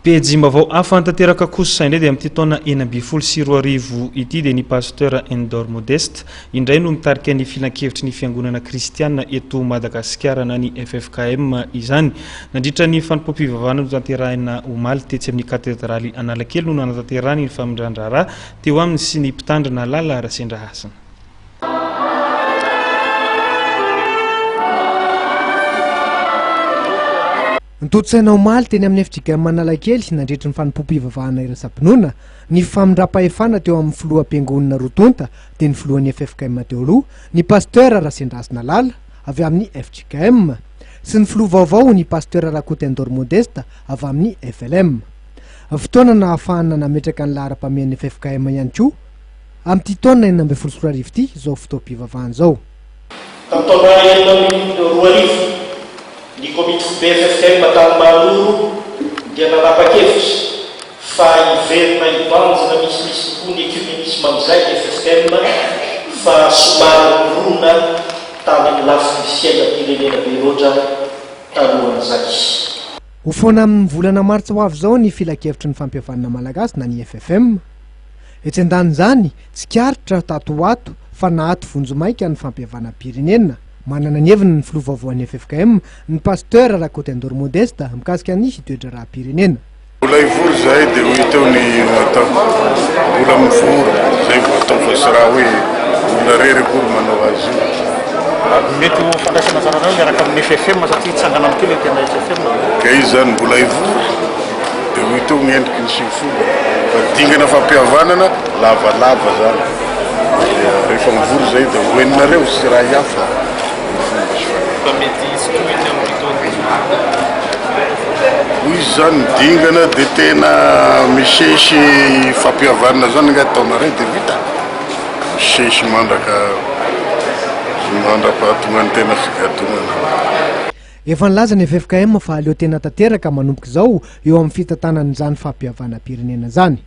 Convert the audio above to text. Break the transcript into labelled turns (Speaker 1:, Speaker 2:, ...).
Speaker 1: Pejim-baovao hafa tanteraka kosa indray dia amin'ity taona 2016 ity dia ny Pasteur Endor Modeste indray no mitarika ny filankevitry ny fiangonana kristiana eto Madagasikara na ny ffkm izany. Nandritra ny fanompoam-pivavahana notanterahina omaly tetsy amin'ny katedraly Analakely no nanatanterahany ny famindran-draharaha teo aminy sy ny mpitandrina Lala Rasendrahasina.
Speaker 2: Notontosaina omaly teny amin'ny fjkm Analakely nandritry ny fanompoam-pivavahana iraisam-pinoana ny famindram-pahefana teo amin'ny filoham-piangonana roa tonta dia ny filohan'ny ffkm teo aloha, ny Pasteur Rasendrasina Lala avy amin'ny fjkm sy ny filoha vaovao ny Pasteur Rakoto Endor Modeste avy amin'ny flm. Fotoana nahafahana nametraka ny laharam-pahamehan'ny ffkm ihany koa amin'ity taona 2016 ity izao fotoam-pivavahana izao.
Speaker 3: Tamin'ny taona 2006, ny komity foibe ffkm tany Mahanoro dia nanapa-kevitra fa hiverina hibanjina misimisy kokoa ny ekiomenisma amin'izay ny ffkm fa somary nirona tany amin'ny lafiny fiainam-pirenena be loatra talohan'izay.
Speaker 2: Ho foana amin'ny volana martsa ho avy izao ny Filankevitry ny Fampihavanana Malagasy na ny FFM. Etsy andanin'izany, tsikaritra tato ho ato fa naato vonjimaika ny fampihavanam-pirenena. Manana ny heviny ny filoha vaovaon'ny ffkm, ny Pasteur Rakotoendoro Modeste, mikasika ny toe-draharaham-pirenena.
Speaker 4: Mbola hivory izahay dia ho hita eo ny ho atao. Mbola mivory izay vao atao fa tsy raha hoe olona irery akory manao azy io.
Speaker 5: Mety ho fandraisana anjaranareo miaraka amin'ny ffm satria hitsangana amin'ity ilay tena ffm.
Speaker 4: Ka izy izany mbola hivory. Dia ho hita eo ny endriky ny sy ny fomba fa dingana fampihavanana lavalava zany dia rehefa mivory zay dia ho henonareo sy raha hafa ny fomba sy fanao.
Speaker 6: Fa mety hisy tohiny amin'ity taona ity.
Speaker 4: Hoy izy zany ny dingana dia tena misesy fampihavanana zany angaha taona iray dia vita? Misesy mandraka mandrapahatongan'ny tena figadonana.
Speaker 2: Efa nilaza ny ffkm fa hahaleo tena tanteraka manomboka izao eo amin'ny fitantanana izany fampihavanam-pirenena izany.